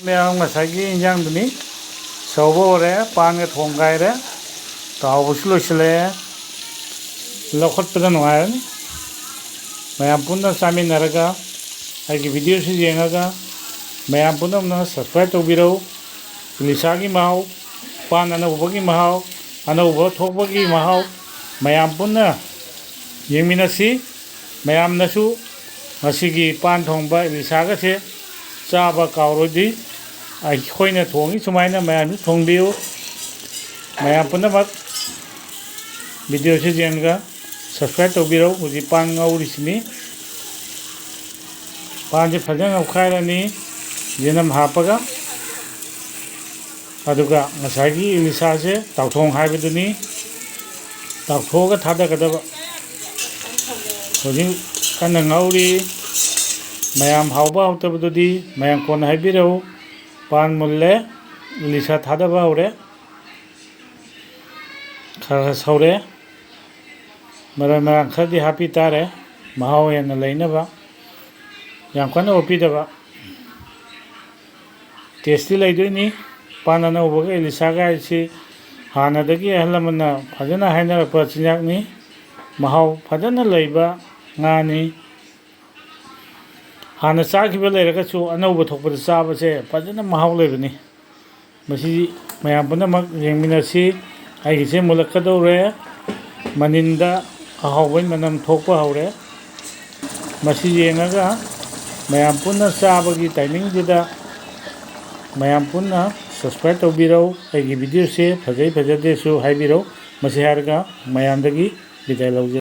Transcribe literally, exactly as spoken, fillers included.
ꯃꯌꯥꯝ, ꯉꯁꯥꯏꯒꯤ ꯏꯟꯖꯥꯡꯗꯨꯅꯤ꯫ ꯁꯧꯕ ꯍꯧꯔꯦ, ꯄꯥꯟꯒ ꯊꯣꯡꯒꯥꯏꯔꯦ, ꯇꯥꯎꯕꯁꯨ ꯂꯣꯏꯁꯤꯜꯂꯛꯑꯦ꯫ ꯂꯧꯈꯠꯄꯗ ꯅꯨꯡꯉꯥꯏꯔꯅꯤ꯫ ꯃꯌꯥꯝ ꯄꯨꯟꯅ ꯆꯥꯃꯤꯟꯅꯔꯒ, ꯑꯩꯒꯤ videoꯁꯤ ꯌꯦꯡꯉꯒ, ꯃꯌꯥꯝ ꯄꯨꯝꯅꯃꯛꯅ subscribe ꯇꯧꯕꯤꯔꯧ꯫ ꯏꯂꯤꯁꯥꯒꯤ ꯃꯍꯥꯎ, ꯄꯥꯟ ꯑꯅꯧꯕꯒꯤ ꯃꯍꯥꯎ, ꯑꯅꯧꯕ ꯊꯣꯛꯄꯒꯤ ꯃꯍꯥꯎ, ꯃꯌꯥꯝ ꯄꯨꯟꯅ ꯌꯦꯡꯃꯤꯟꯅꯁꯤ꯫ ꯃꯌꯥꯝꯅꯁꯨ ꯃꯁꯤꯒꯤ ꯄꯥꯟ ꯊꯣꯡꯕ ꯏꯂꯤꯁꯥꯒꯁꯦ ꯆꯥꯕ ꯀꯥꯎꯔꯣꯏꯗꯤ, ꯑꯩꯈꯣꯏꯅ ꯊꯣꯡꯉꯤ ꯁꯨꯃꯥꯏꯅ ꯃꯌꯥꯝꯁꯨ ꯊꯣꯡꯕꯤꯌꯨ꯫ ꯃꯌꯥꯝ ꯄꯨꯝꯅꯃꯛ videoꯁꯤ ꯌꯦꯡꯉꯒ subscribe ꯇꯧꯕꯤꯔꯧ꯫ ꯍꯧꯖꯤꯛ ꯄꯥꯟ ꯉꯧꯔꯤꯁꯤꯅꯤ꯫ ꯄꯥꯟꯁꯦ ꯐꯖꯅ ꯉꯧꯈꯥꯏꯔꯅꯤ, ꯌꯦꯅꯝ ꯍꯥꯞꯄꯒ꯫ ꯑꯗꯨꯒ ꯉꯁꯥꯏꯒꯤ ꯏꯂꯤꯁꯥꯁꯦ ꯇꯥꯎꯊꯣꯡ ꯍꯥꯏꯕꯗꯨꯅꯤ, ꯇꯥꯎꯊꯣꯛꯑꯒ ꯊꯥꯗꯒꯗꯕ꯫ ꯍꯧꯖꯤꯛ ꯀꯟꯅ ꯉꯧꯔꯤ꯫ ꯃꯌꯥꯝ ꯍꯥꯎꯕ ꯍꯥꯎꯇꯕꯗꯨꯗꯤ ꯃꯌꯥꯝ ꯀꯣꯟꯅ ꯍꯥꯏꯕꯤꯔꯛꯎ꯫ ꯄꯥꯟ ꯃꯨꯜꯂꯦ, ꯏꯂꯤꯁꯥ ꯊꯥꯗꯕ ꯍꯧꯔꯦ꯫ ꯈꯔ ꯈꯔ ꯁꯧꯔꯦ꯫ ꯃꯔꯣꯏ ꯃꯔꯥꯡ ꯈꯔꯗꯤ ꯍꯥꯞꯄꯤ ꯇꯥꯔꯦ, ꯃꯍꯥꯎ ꯍꯦꯟꯅ ꯂꯩꯅꯕ꯫ ꯌꯥꯝ ꯀꯟꯅ ꯑꯣꯠꯄꯤꯗꯕ꯫ Tasteꯇꯤ ꯂꯩꯗꯣꯏꯅꯤ꯫ ꯄꯥꯟ ꯑꯅꯧꯕꯒ ꯏꯂꯤꯁꯥꯒ ꯍꯥꯏꯁꯤ ꯍꯥꯟꯅꯗꯒꯤ ꯑꯍꯜ ꯂꯃꯟꯅ ꯐꯖꯅ ꯍꯥꯏꯅꯔꯛꯄ ꯆꯤꯟꯖꯥꯛꯅꯤ꯫ ꯃꯍꯥꯎ ꯐꯖꯅ ꯂꯩꯕ ꯉꯥꯅꯤ꯫ ꯍꯥꯟꯅ ꯆꯥꯈꯤꯕ ꯂꯩꯔꯒꯁꯨ ꯑꯅꯧꯕ ꯊꯣꯛꯄꯗ ꯆꯥꯕꯁꯦ ꯐꯖꯅ ꯃꯍꯥꯎ ꯂꯩꯕꯅꯤ꯫ ꯃꯁꯤ ꯃꯌꯥꯝ ꯄꯨꯝꯅꯃꯛ ꯌꯦꯡꯃꯤꯟꯅꯁꯤ꯫ ꯑꯩꯒꯤꯁꯦ ꯃꯨꯜꯂꯛꯀꯗꯧꯔꯦ꯫ ꯃꯅꯤꯟꯗ ꯑꯍꯥꯎꯕꯒꯤ ꯃꯅꯝ ꯊꯣꯛꯄ ꯍꯧꯔꯦ꯫ ꯃꯁꯤ ꯌꯦꯡꯉꯒ ꯃꯌꯥꯝ ꯄꯨꯟꯅ ꯆꯥꯕꯒꯤ timingꯗꯨꯗ ꯃꯌꯥꯝ ꯄꯨꯟꯅ subscribe ꯇꯧꯕꯤꯔꯧ꯫ ꯑꯩꯒꯤ videoꯁꯦ ꯐꯖꯩ ꯐꯖꯗꯦꯁꯨ ꯍꯥꯏꯕꯤꯔꯧ꯫ ꯃꯁꯤ ꯍꯥꯏꯔꯒ ꯃꯌꯥꯝꯗꯒꯤ ꯕꯤꯗꯥꯏ ꯂꯧꯖꯔꯦ꯫